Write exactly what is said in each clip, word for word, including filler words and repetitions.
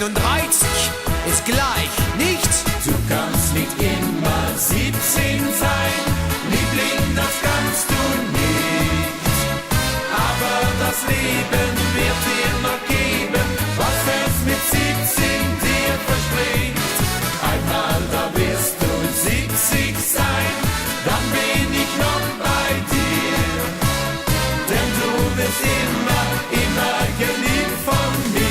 Und dreißig ist gleich, nicht? Du kannst nicht immer siebzehn sein, Liebling, das kannst du nicht. Aber das Leben wird dir noch geben, was es mit siebzehn dir verspricht. Einmal da wirst du siebzig sein, dann bin ich noch bei dir. Denn du wirst immer, immer geliebt von mir.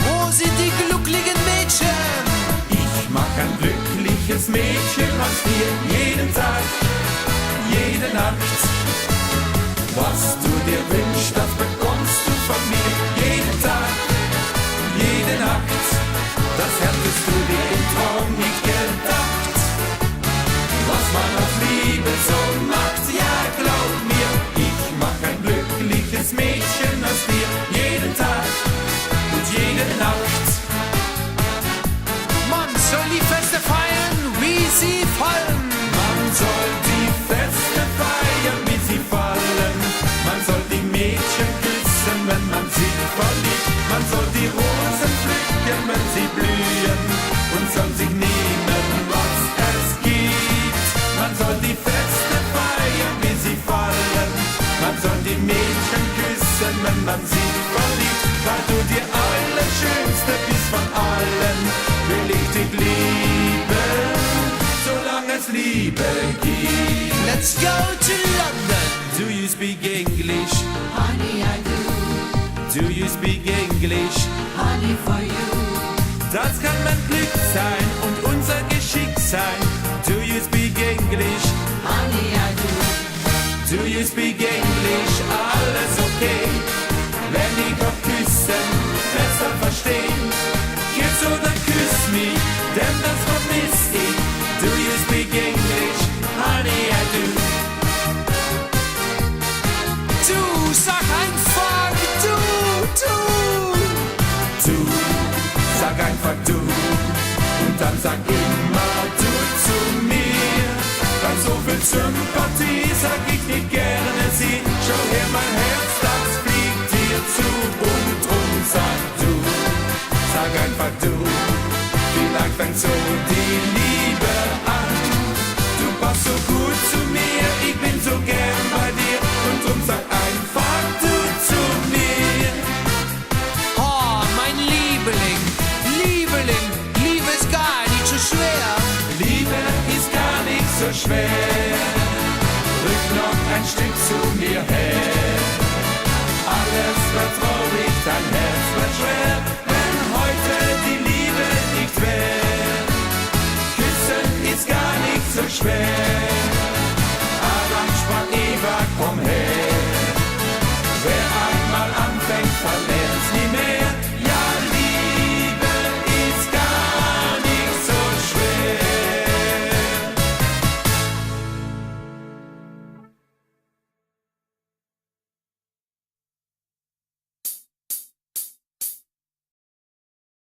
Wo sind die glücklichen Mädchen? Ich mach ein glückliches Mädchen aus dir. Jeden Tag, jede Nacht. Was du dir wünschst, das bekommst du von mir. Jeden Tag, jede Nacht. Das hättest du dir im Traum nicht gedacht. Was man aus Liebe so macht, ja, glaub mir, ich mach ein glückliches Mädchen aus dir. Jeden Tag und jede Nacht. Man soll die Feste feiern, wie sie fallen. Man soll die Feste feiern, wie sie fallen. Man soll die Mädchen küssen, wenn man sich verliebt. Man soll die Rosen pflücken, wenn sie blühen. Und soll sich nehmen, was es gibt. Man soll die Feste feiern, wie sie fallen. Man soll die Mädchen küssen, wenn man sich verliebt. Weil du die Allerschönste bist von allen, will ich dich lieben, solange es Liebe gibt. Let's go to London. Do you speak English? Honey, I do. Do you speak English? Honey, for you. Das kann mein Glück sein und unser Geschick sein. Do you speak English? Honey, I do. Do you speak English? Alles okay, wenn ich auf Küssen besser versteh. Küss oder küss mich, denn das vermiss ich. Do you speak English? Honey, I do. Du, sag einfach du, du. Du, sag einfach du. Und dann sag immer du zu mir. Bei so viel Sympathie sag ich nicht gerne sie. Schau her, mein Herz, das fliegt dir zu. Und drum sag du, sag einfach du. Vielleicht fängt so die Liebe an. Du passt so gut zu mir, ich bin so gern bei dir. Und drum sag einfach du zu mir. Oh, mein Liebling, Liebling, Liebe ist gar nicht so schwer. Liebe ist gar nicht so schwer. Rück noch ein Stück zu mir her. Alles wird traurig, dein Herz wird schwer, wenn heute die Liebe nicht wär. Küssen ist gar nicht so schwer.